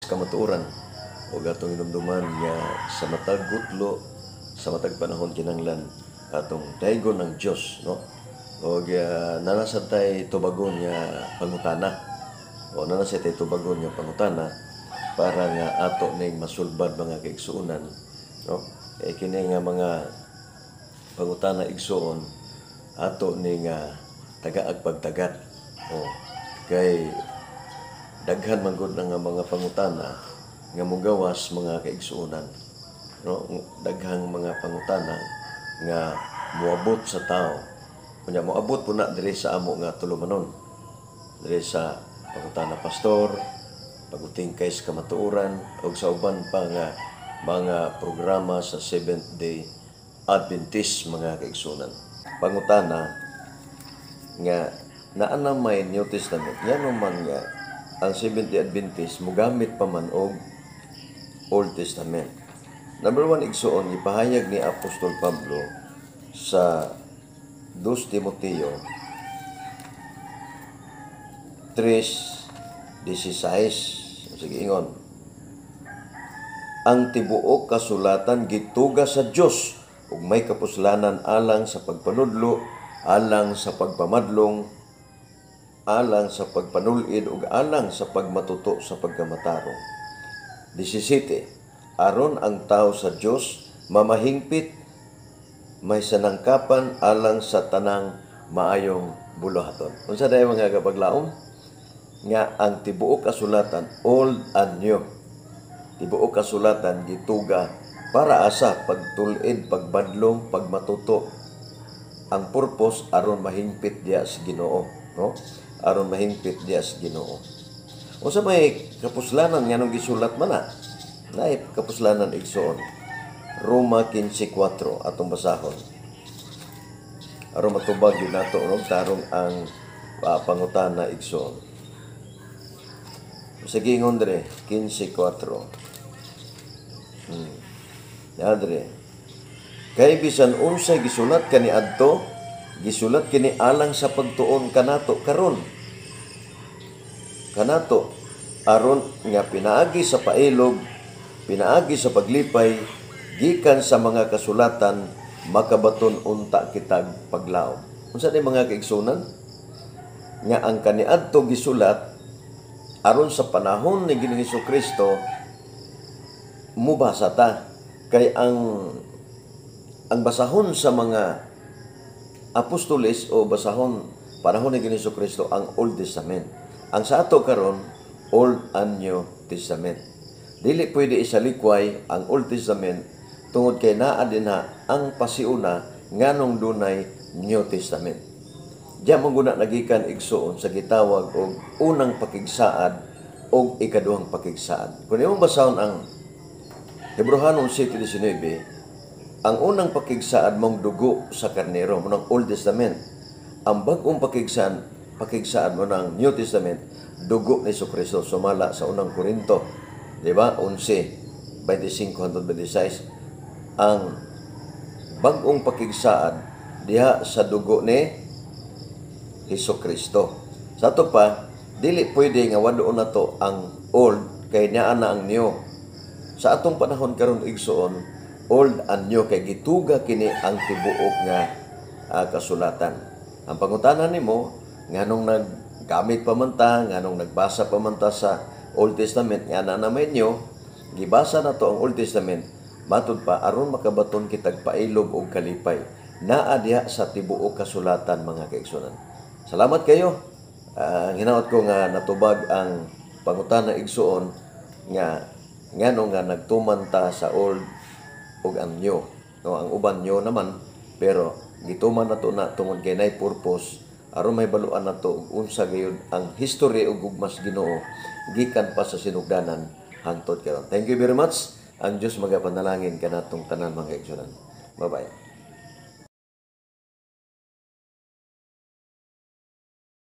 Kamatuoran ug atong hinumduman nga sa matag gutlo, sa matag panahon, kinahanglan atong daygon ang Dios, no? Og naa na sad tay tubagon nga pangutana o naa na sad tay tubagon nga pangutana para nga ato ning masulbad, mga kaigsuonan, no? Kay kini nga mga pangutana, igsuon, ato ning tagaag pagtagad o kay daghan man gud nga mga pangutana nga mogawas, mga kaigsuonan, no? Daghang mga pangutana nga moabot sa tao. Unya moabot po na diri sa amo nga tulumanon, diri sa Pangutana Pastor, Pag-utingkay sa Kamatuoran ug sa uban pa nga mga programa sa Seventh Day Adventist, mga kaigsuonan. Pangutana nga naa na may New Testament, ngano man nga ang Seventh Day Adventist mugamit pa man og Old Testament? Number one, igsuon, ipahayag ni Apostol Pablo sa 2 Timoteo 3:16. Sige, ingon: "Ang tibuok kasulatan gituga sa Dios ug may kapuslanan alang sa pagpanudlo, alang sa pagpamadlong, alang sa pagpanulid ug alang sa pagmatuto sa pagkamatarong." 17, "Aron ang tao sa Dios mamahingpit, may sanangkapan alang sa tanang maayong buluhaton." Unsa day, mga kapaglaom? Nga ang tibuok kasulatan, Old and New, tibuok kasulatan gituga para asa? Pagtul-id, pagbadlong, pagmatuto. Ang purpose, aron mahingpit diya sa Ginoo, no? Aron mahingpit diya sa Ginoo. Unsa may kapuslanan, nganong gisulat man na? Naay kapuslanan, igsoon. Roma 15:4 atong basahon. Aron matubag yun nato, no, tarong ang pangutana, igsoon. Sige, ingon dire 15:4. Adre. "Kay bisan unsay gisulat kaniadto, gisulat kini alang sa pagtuon kanato karon. Kanato aron nga pinaagi sa pailob, pinaagi sa paglipay gikan sa mga kasulatan, makabaton unta kitag paglaom." Unsa ni, mga kaigsunan? Nga ang kaniadto gisulat aron sa panahon ni Ginoong Kristo mubasa ta, kay ang basahon sa mga apostoles o basahon panahon ni Ginoong Kristo ang Old Testament. Ang sa ato karon, Old and New Testament. Dili pwede isalikway ang Old Testament tungod kay naa dinha ang pasiuna nganong dunay New Testament. Diya man guna nagikan, igsuon, sa gitawag og unang pakigsaad og ikaduhang pakigsaad. Kung imong basahon ang Hebrohanon 7:19, ang unang pakigsaad mong dugo sa karnero, mao ng Old Testament. Ang bagong pakigsaad mao ng New Testament, dugo ni Kristo, sumala sa Unang Korinto. Di ba? 11, 25 hangtod 26. Ang bagong pakigsaad diha sa dugo ni Hesus Kristo. Sa ato pa, dili pwede nga wad-on nato ang old kay naa na ang new. Sa atong panahon karon, igsuon, old and new kay gituga kini ang tibuok nga kasulatan. Ang pangutana nimo, nganong naggamit pa man ta, nganong nagbasa pa man ta sa Old Testament nga naa na may new? Gibasa na to ang Old Testament matud pa aron makabaton kitag pailob og kalipay. Naa diha sa tibuok kasulatan, mga kaigsunan. Salamat kayo. Ang hinaot ko nga natubag ang pangutana, igsuon, nga ngano nga nagtuman ta sa old ug ang new. No, ang uban new naman, pero gituman nato na tungod kay nay purpose aron mahibaluan nato ug unsa gayud ang history ug gugmas Ginoo gikan pa sa sinugdanan hangtod karon. Thank you very much. Ang Dios magapanalangin kanatong tanan, mga kaigsunan. Bye-bye.